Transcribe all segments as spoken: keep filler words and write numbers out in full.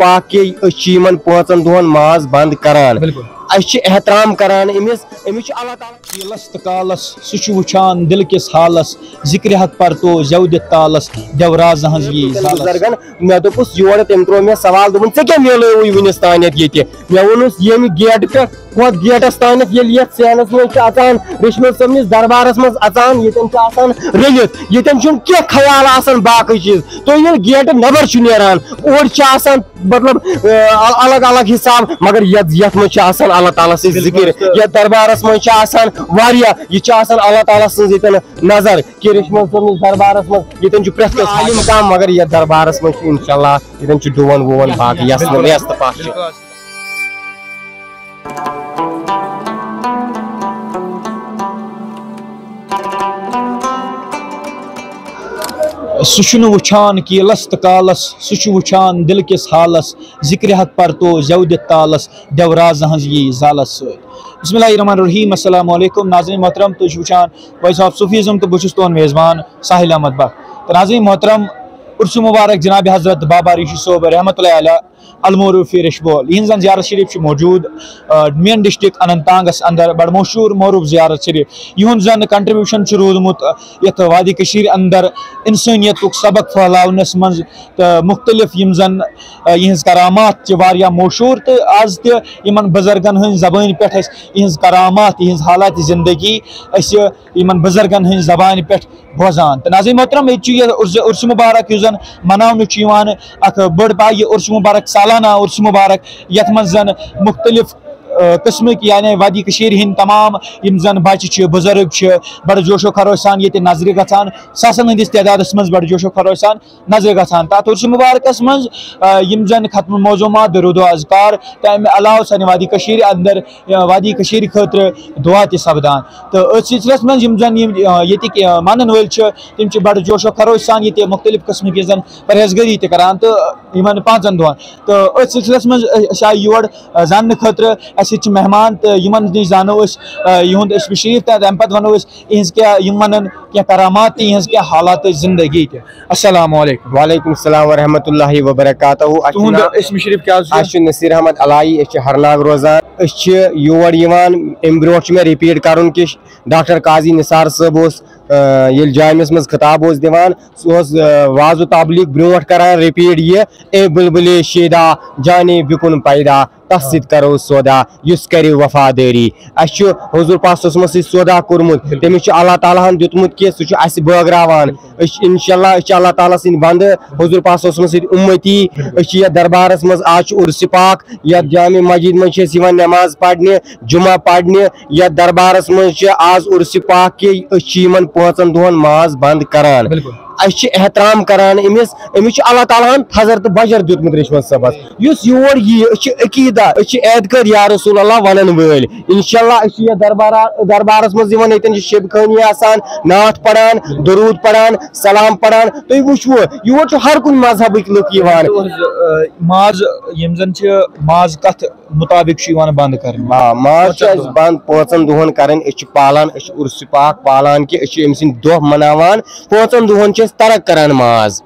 پاک کے، أسۍ چھِ یِمن پانٛژن دۄہن ماز بنٛد کران۔ بِلکُل۔ أسۍ چھِ احترام کران أمِس، أمِس چھُ اللہ تعالیٰ۔ کیلس تہٕ کالس، سُہ چھُ وٕچھان دِل کِس حالس، ذِکرِ حق پرتو زٮ۪و دِتھ تالس، دٮ۪و راز ہٕنٛز یی زالس۔ بُزرگن، مےٚ دوٚپُس یورٕ، تٔمۍ ترٛوو مےٚ سوال، دوٚپُن، "ژےٚ کیٛاہ میلٲوٕے وٕنِس تانٮ۪تھ ییٚتہِ؟" مےٚ ووٚنُس، "ییٚمہِ گیٹہٕ پٮ۪ٹھ ہۄتھ گیٹس تانٮ۪تھ ییٚلہِ یتھ سینس منٛز چھِ اژان، ریٚشمٲلۍ صٲبنِس دربارس منٛز اژان، ییٚتٮ۪ن چھِ آسان رٔلِتھ، ییٚتٮ۪ن چھُنہٕ کینٛہہ خیال آسان باقٕے چیٖز۔ تُہۍ ییٚلہِ گیٹہٕ نٮ۪بر چھِو نیران، اورٕ چھِ آسان، مطلب، ٲں، ال-، الگ الگ حساب، مگر یتھ، یتھ منٛز چھِ آسان اللہ تعالیٰ سٕنٛز ذِکِر، یتھ دربارس منٛز چھِ آسان واریاہ، یہِ چھِ آسان اللہ تعالیٰ سٕنٛز ییٚتٮ۪ن نظر کہِ ریٚشمٲلۍ صٲبنِس دربارس منٛز، ییٚتٮ۪ن چھُ پرٛٮ۪تھ کانٛہہ عالم کم، مگر یتھ دربارس منٛز چھُ انشاءاللہ ییٚتٮ۪ن چھُ ڈُوَن وُوَن باقٕے یَس نہٕ، یَس تہٕ پَش چھِ۔ سُہ چھُنہٕ وٕچھان کیلس تہٕ کالس، سُہ چھُ وٕچھان دِل کِس حالس، ذِکرِ حق پرتو زٮ۪و دِتھ تالس، دٮ۪و راز ہٕنٛز یی زالس سۭتۍ۔ بسم اللہ الرحمن الرحیم، السلام علیکم۔ ناظرین محترم، تُہۍ چھِو وٕچھان وائس آف صوفیزم تہٕ بہٕ چھُس تُہُنٛد میزبان ساحل احمد بٹ۔ تہٕ ناظرین محترم، عرس مبارک جناب حضرت بابا ریشی صٲب رحمۃ اللہ علیہ المعروف ریشبول، یِہنٛز زن زیارت شریف چھِ موجود، آ، مین ڈسٹرکٹ اننت ناگس اندر بڑٕ مشہوٗر معروف زیارت شریف، یِہُنٛد زن کنٹریبیوشن چھُ روٗدمُت، آ، یتھ وادی کٔشیٖرِ اندر انسٲنیتُک سبق پھٔہلاونس منٛز، تہٕ مختلف یِم زن، آ، یِہنٛز کرامات چھِ واریاہ مشہوٗر، تہٕ از تہِ یِمن بُزرگن ہٕنٛز زبٲنۍ پٮ۪ٹھ أسۍ یِہنٛز کرامات، یِہنٛز حالات زندگی أسۍ یِمن بُزرگن ہٕنٛز زبانہِ پٮ۪ٹھ بوزان۔ تہٕ ناظرین محترم، ییٚتہِ چھُ یہِ عرس، عرس مبارک یُس زن مناونہٕ چھُ یِوان، اکھ بٔڑ پایہِ عرس مبارک، سالانہ عرس مبارک، یتھ منٛز زن مختلف، آ، قٕسمٕکۍ، یعنی وادی کٔشیٖرِ ہٕنٛدۍ تمام یِم زن بچہِ چھِ، بُزرگ چھِ، بڑٕ جوش و خروش سان ییٚتہِ نظرِ گژھان، ساسن ہٕنٛدِس تعدادس منٛز بڑٕ جوش و خروش سان نظرِ گژھان۔ تتھ عرس مبارکس منٛز، آ، یِم زن ختم معظومات، درود و اذکار، تہٕ امہِ علاوٕ سانہِ وادی کٔشیٖرِ اندر، آ، وادی کٔشیٖرِ خٲطرٕ دعا تہِ سپدان۔ تہٕ أتھۍ سلسلس منٛز یِم زن یِم، آ، ییٚتِکۍ، آ، مانن وٲلۍ چھِ، تِم چھِ بڑٕ جوش و خروش سان ییٚتہِ مختلف قٕسمٕکۍ یِم زن پرہیزگٲری تہِ کران تہٕ یِمن پانٛژن دۄہن۔ تہٕ أتھۍ سلسلس منٛز، آ، أسۍ آیہِ یور، آ، زاننہٕ خٲطرٕ، اسہِ سۭتۍ چھِ مہمان تہٕ یِمن نِش زانو أسۍ، آ، یِہُنٛد اسمِ شریف تہٕ تمہِ پتہٕ ونو أسۍ یِہنٛز کیٛاہ، یِم ونن کینٛہہ کرامات تہٕ یِہنٛز کیٛاہ حالات زندگی تہِ۔ السلام علیکم۔ وعلیکم السلام ورحمۃ اللہ وبرکاتہ۔ اَسہِ چھُ تُہُنٛد ناو، اسمِ شریف کیٛاہ حظ چھُ؟ اَسہِ چھُ نصیر احمد الائی، أسۍ چھِ ہرناگ روزان۔ أسۍ چھِ یور یِوان، اَمہِ برونٛٹھ چھُ مےٚ رِپیٖٹ کرُن کہِ ڈاکٹر قاضی نثار صٲب اوس، آ، ییٚلہِ جامعس منٛز خطاب اوس دِوان، سُہ اوس، آ، وعظ و تبلیغ برونٛٹھ کران رِپیٖٹ یہِ، "اے بلبلِ شیدا جانے بکن پیدا، تس سۭتۍ کرو سودا، یُس کرِ وفادٲری۔" اَسہِ چھُ حضور پاک صلی اللہ علیہ وسلمس سۭتۍ سودا کوٚرمُت، تٔمِس چھُ اللہ تعالیٰ ہن دیُتمُت کہِ سُہ چھُ اَسہِ بٲگراوان۔ أسۍ چھِ، انشاءاللہ، أسۍ چھِ اللہ تعالیٰ سٕنٛدۍ بندٕ، حضور پاک صلی اللہ علیہ وسلمس سۭتۍ اُمتی۔ أسۍ چھِ یتھ دربارس منٛز، آز چھُ عرس پاک، یتھ جامع مسجد منٛز چھِ أسۍ یِوان نماز پرنہِ، جمعہ پرنہِ۔ یتھ دربارس منٛز چھِ آز عرس پاک کہِ أسۍ چھِ یِمن پانٛژن دۄہن ماز بنٛد کران۔ بِلکُل۔ أسۍ چھِ احترام کران أمِس، أمِس چھُ اللہ تعالیٰ ہن تھزر تہٕ بجر دیُتمُت ریٚشمٲلۍ صٲبس۔ یُس یور یِیہِ، أسۍ چھِ عقیدہ، أسۍ چھِ اعتقاد یا رسول اللہ ونن وٲلۍ۔ انشاءاللہ أسۍ چھِ یتھ دربارا-، دربارس منٛز یِوان، ییٚتٮ۪ن چھِ شیبہِ خٲنی آسان، نعت پران، درود پران، سلام پران۔ تُہۍ وٕچھوٕ، یور چھُ ہر کُنہِ مذہبٕکۍ لُکھ یِوان۔ دۄہس، آ، ماز، یِم زن چھِ ماز کتھ مُطابق چھُ یِوان بنٛد کرنہٕ؟ آ، ماز چھُ پانٛژن اَسہِ دۄہن۔ بنٛد پانٛژن دۄہن کرٕنۍ۔ أسۍ چھِ پالان، أسۍ چھِ عرس پاک پالان کہِ أسۍ چھِ أمۍ سٕنٛدۍ دۄہ مناوان۔ پانٛژن دۄہن چھِ أسۍ ترک کران ماز۔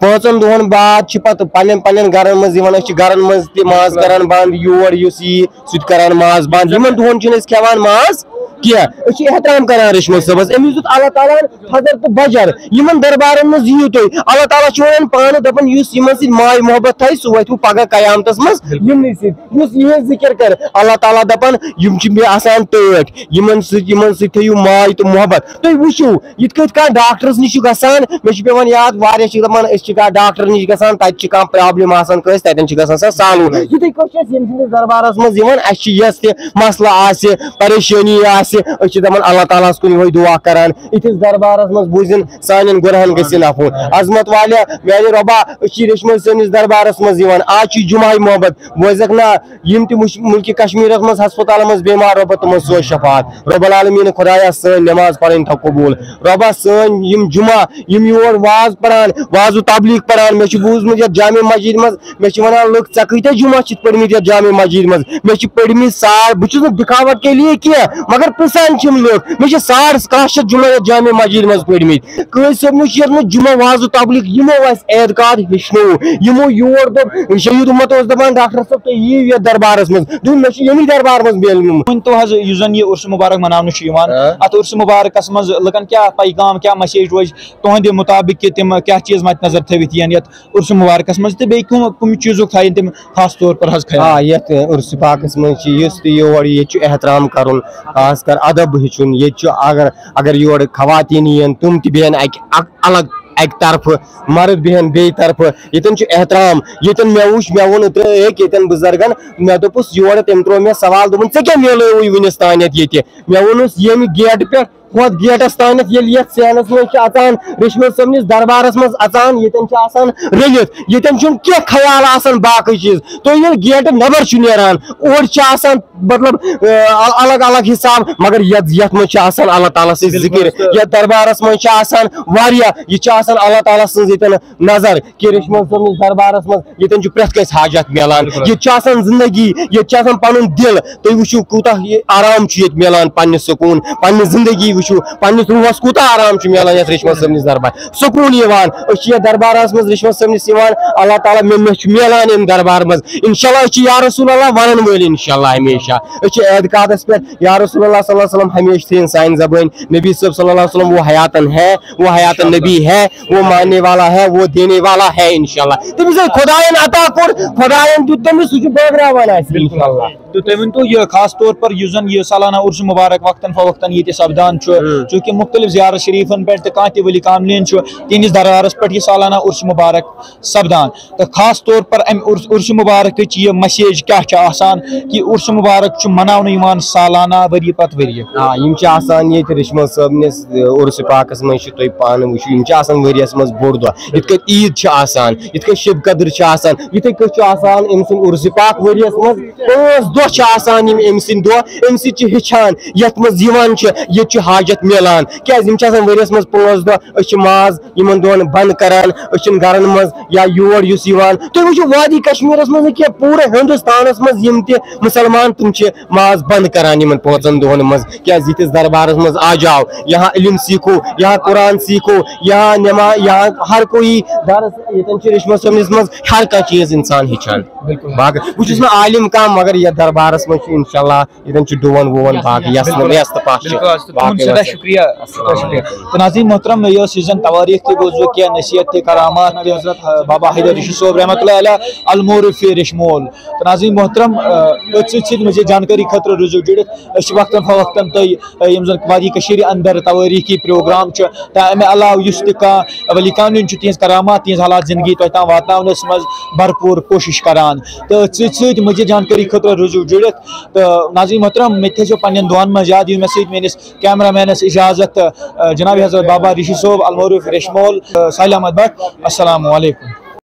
پانٛژن دۄہن بعد چھِ پتہٕ پننٮ۪ن پننٮ۪ن گرن منٛز یِوان، أسۍ چھِ گرن منٛز تہِ ماز کران بنٛد، یور یُس یی سُہ تہِ کران ماز بنٛد۔ یِمن دۄہن چھِنہٕ أسۍ کھٮ۪وان ماز کینٛہہ۔ أسۍ چھِ احترام کران ریٚشمٲلۍ صٲبس، أمِس دیُت اللہ تعالیٰ ہن حضرت بجر۔ یِمن دربارن منٛز یِیِو تُہۍ، اللہ تعالیٰ چھُ ونان پانہٕ، دپان، یُس یِمن سۭتۍ ماے محبت تھایہِ، سُہ وۄتھِ پگاہ قیامتس منٛز یِمنٕے سۭتۍ۔ یُس یِہنٛز ذِکر کرِ، اللہ تعالیٰ دپان، یِم چھِ مےٚ آسان ٹٲٹھۍ، یِمن سۭتۍ، یِمن سۭتۍ تھٲیِو ماے تہٕ محبت۔ تُہۍ وٕچھِو، یِتھ کٲٹھۍ کانٛہہ ڈاکٹرس نِش چھُ گژھان، مےٚ چھُ پٮ۪وان یاد، واریاہ چھِ دپان، أسۍ چھِ کانٛہہ ڈاکٹر نِش گژھان، تتہِ چھِ کانٛہہ پرابلم آسان کٲنٛسہِ، تتٮ۪ن چھِ گژھان سۄ سالو۔ یِتھٕے کٲٹھۍ چھِ أسۍ ییٚمہِ سٕنٛدِس دربارس منٛز یِوان، اَسہِ چھِ یۄس تہِ مسلہٕ آسہِ، پریشٲنی آسہِ، أسۍ چھِ دپان اللہ تعالیٰ ہس کُن یِہوے دُعا کران، یِتھِس دربارس منٛز بوٗزِن سانٮ۪ن گۄنہن گٔژھِن عفو۔ عظمت والیا، میانہِ رۄبا، أسۍ چھِ ریٚشمٲلۍ سٲنِس دربارس منٛز یِوان۔ آز چھُ جمعہ محبت، بوزکھ نا، یِم تہِ مُش-، مُلکہِ کشمیٖرس منٛز ہسپتالن منٛز بیمار، رۄبا، تِمن سوز شفاعت۔ رب العالمین خدایا، سٲنۍ نماز پرٕنۍ تھاو قبوٗل۔ رۄبا، سٲنۍ یِم جمعہ، یِم یور واز پران، واز و تبلیغ پران، مےٚ چھُ بوٗزمُت یتھ جامع مسجد منٛز، مےٚ چھِ ونان لُکھ، "ژےٚ کۭتیاہ جمعہ چھِتھ پٔرمٕتۍ یتھ جامع مسجد منٛز؟" مےٚ چھِ پٔرمٕتۍ ساڑ، بہٕ چھُس نہٕ دکھاوٹ کے لیے کینٛہہ، مگر پرٛژھان چھِم لُکھ، مےٚ چھِ ساڑ کاہ شیٚتھ جمعہ یَتھ جامع مسجد منٛز پٔرمٕتۍ۔ کٲنٛسہِ صٲب نِش یِیَتھ نہٕ جمعہ وازٕ تبلیغ، یِمو اَسہِ اعتقاد ہیٚچھنوو، یِمو یور دوٚپ، شہید احمد اوس دَپان، "ڈاکٹر صٲب، تُہۍ یِیِو یَتھ دربارَس منٛز"، دوٚپُن، "مےٚ چھُ ییٚمی دربارَس منٛز میلنومُت"۔ وۄنۍ تو حظ، یُس زَن یہِ عرس مبارک مناونہٕ چھُ یِوان، ہاں۔ اَتھ عرس مبارکَس منٛز لُکَن کیٛاہ پیغام، کیٛاہ message روزِ تُہٕنٛدِ مُطابِق، کہِ تِم کیٛاہ چیٖز مَدِ نظر تھٲوِتھ یِن یَتھ عرس مبارکَس منٛز، تہٕ بیٚیہِ کٕم، کٕم چیٖزُک تھاوَن تِم خاص طور پر حظ خیال؟ آ، یَتھ عرس پاکَس منٛز چھِ یُس تہِ یور ییٚتہِ چھُ احترام کَرُن، خاص کر ادب ہیٚچھُن۔ ییٚتہِ چھُ اگر، اگر یور خواتین یِن، تِم تہِ بیٚہن اکہِ، اکھ الگ اکہِ طرفہٕ، مرد بیٚہن بیٚیہِ طرفہٕ۔ ییٚتٮ۪ن چھُ احترام۔ ییٚتٮ۪ن مےٚ وُچھ، مےٚ ووٚن اوترٕ أکۍ ییٚتٮ۪ن بُزرگن، مےٚ دوٚپُس یورٕ، تٔمۍ ترٛوو مےٚ سوال، دوٚپُن، "ژےٚ کیٛاہ میلٲوٕے وُنِس تانٮ۪تھ ییٚتہِ؟" مےٚ ووٚنُس، "ییٚمہِ گیٹہٕ پٮ۪ٹھ ہُتھ گیٹس تانٮ۪تھ ییٚلہِ یتھ سینس منٛز چھِ اژان، ریٚشمٲلۍ صٲبنِس دربارس منٛز اژان، ییٚتٮ۪ن چھِ آسان رٔلِتھ، ییٚتٮ۪ن چھُنہٕ کینٛہہ خیال آسان باقٕے چیٖز۔ تُہۍ ییٚلہِ گیٹہٕ نٮ۪بر چھُ نیران، اورٕ چھِ آسان، مطلب، آ، ال-، الگ الگ حساب، مگر یتھ، یتھ منٛز چھِ آسان اللہ تعالیٰ سٕنٛز بِلکُل ذِکِر۔ حظ۔ یتھ دربارس منٛز چھِ آسان واریاہ، یہِ چھِ آسان اللہ تعالیٰ سٕنٛز ییٚتٮ۪ن نظر کہِ ریٚشمٲلۍ صٲبنِس دربارس منٛز ییٚتٮ۪ن چھُ پرٛٮ۪تھ کٲنٛسہِ حاجت میلان۔ بِلکُل۔ ییٚتہِ چھُ آسان زندگی، ییٚتہِ چھُ آسان پنُن دِل۔ تُہۍ وٕچھِو کوٗتاہ یہِ آرام چھُ ییٚتہِ میلان، پننہِ سکوٗن، پننہِ زندگی وٕچھِو، پننِس روحس کوٗتاہ آرام چھُ میلان یتھ ریٚشمٲلۍ صٲبنِس دربار۔ سکوٗن یِوان۔ أسۍ چھِ یتھ دربارس منٛز ریٚشمٲلۍ صٲبنِس یِوان، اللہ تعالیٰ مےٚ، مےٚ چھُ میلان امہِ دربار منٛز۔ انشاءاللہ أسۍ چھِ یا رسول اللہ ونن وٲلۍ انشاءاللہ ہمیشہ۔ أسۍ چھِ اعتقادس پٮ۪ٹھ یا رسول اللہ صلی اللہ علیہ وسلم ہمیشہ تھٲیِن سانہِ زبٲنۍ۔ نبی صٲب صلی اللہ علیہ وسلم وہ حیاتن ہے، وہ حیاتن نبی ہے، وہ ماننے والا ہے، وہ دینے والا ہے انشاءاللہ۔ تٔمِس ییٚلہِ خۄدایَن عطا کوٚر، خۄدایَن دیُت تٔمِس، سُہ چھُ بٲگراوان اَسہِ انشاءاللہ۔ تہٕ تُہۍ ؤنۍ تو یہِ خاص طور پر یُس زن یہِ سالانہ عرس مبارک وقتاً فوقتاً ییٚتہِ سپدان چھُ، ہُم۔ چوٗنٛکہِ مُختٔلِف زیارت شریٖفن پٮ۪ٹھ تہٕ کانٛہہ تہِ ؤلی کاملین چھُ، تِہنٛدِس دربارس پٮ۪ٹھ یہِ سالانہ عرس مبارک سپدان۔ تہٕ خاص طور پر امہِ عرس، عرس مبارکٕچ یہِ message کیٛاہ چھِ آسان کہِ عرس مبارک چھُ مناونہٕ یِوان سالانہ ؤری پتہٕ ؤری؟ آ، یِم چھِ آسان ییٚتہِ ریٚشمٲلۍ صٲبنِس، اے، عرس پاکس منٛز چھِ تُہۍ پانہٕ وٕچھِو، یِم چھِ آسان ؤریَس منٛز بوٚڑ دۄہ۔ یِتھ کٔنۍ عیٖد چھِ آسان، یِتھ کٔنۍ شب قدر چھِ آسان، یِتھَے کٔنۍ چھُ آسان أمۍ سُنٛد عرس پاک ؤریَس منٛز پانٛژھ دۄہ چھِ آسان یِم أمۍ سٕنٛدۍ دۄہ، أمۍ سۭتۍ چھِ ہیٚچھان، یَتھ منٛز یِوان چھِ، ییٚتہِ چھُ حاجت میلان۔ کیٛازِ یِم چھِ آسان ؤریَس منٛز پانٛژھ دۄہ، أسۍ چھِ ماز یِمن دۄہن بنٛد کران، أسۍ چھِنہٕ گرن منٛز یا یور یُس یِوان۔ تُہۍ وٕچھِو وادی کشمیرس منٛز نہٕ کینٛہہ، پوٗرٕ ہندوستانس منٛز یِم تہِ مسلمان، تِم چھِ ماز بنٛد کران یِمن پانٛژن دۄہن منٛز۔ کیٛازِ یِتھِس دربارس منٛز آ جاؤ، یہاں علم سیکھو، یہاں قرآن سیکھو، یہاں نما، یہاں ہر کوئی درس، ییٚتٮ۪ن چھِ ریٚشمٲلۍ صٲبنِس منٛز ہر کانٛہہ چیٖز انسان ہیٚچھان۔ بِلکُل۔ باقٕے بہٕ چھُس نہٕ عالم کانٛہہ، مگر یتھ دربارس منٛز چھُ انشاءاللہ ییٚتٮ۪ن چھُ ڈُوَن وُوَن باقٕے یَس نہٕ، بِلکُل۔ یَس تہٕ پَش چھِ۔ بِلکُل حظ، تہٕ تُہُنٛد باقٕے سٮ۪ٹھاہ وَسَلام۔ شُکریہ، سٮ۪ٹھاہ شُکریہ۔ تہٕ ناظریٖن محترم، یہِ ٲس یُس زَن توٲریٖخ تہِ بوٗزوٕ، کینٛہہ نصیحت تہِ، کرامات تہِ حضرت، آ، بابا حیدر ریٖشی صٲب رحمتہ اللہ علیہ المعروف ریٚشمٲلۍ۔ تہٕ ناظریٖن محترم، آ، أتھۍ سۭتۍ سۭتۍ مزید جانکٲری خٲطرٕ روٗزِو جُڑِتھ۔ أسۍ چھِ وقتاً فوقتاً تۄہہِ، آ، یِم زَن وادی کٔشیٖرِ اندر توٲریٖخی پروگرام چھِ، تہٕ اَمہِ علاوٕ یُس تہِ کانٛہہ ولی کاملین چھُ، تِہنٛز کرامات، تِہنٛز حالات زندگی تۄہہِ تام واتناونَس منٛز بھرپوٗر کوٗشِش کران۔ تہٕ أتھۍ سۭتۍ سۭتۍ مزید جانکٲری خٲطرٕ روٗزِو جُڑِتھ۔ تہٕ ناظرین محترم، مےٚ تہِ تھٲیزیو پننٮ۪ن دُعن منٛز یاد، یِیِو مےٚ سۭتۍ میٲنِس کیمرہ مینس اجازت، تہٕ، آ، جناب حضرت بابا ریٖشی صٲب المعروف ریٚشمٲلۍ، آ، صالح احمد بٹ۔ السلام علیکم۔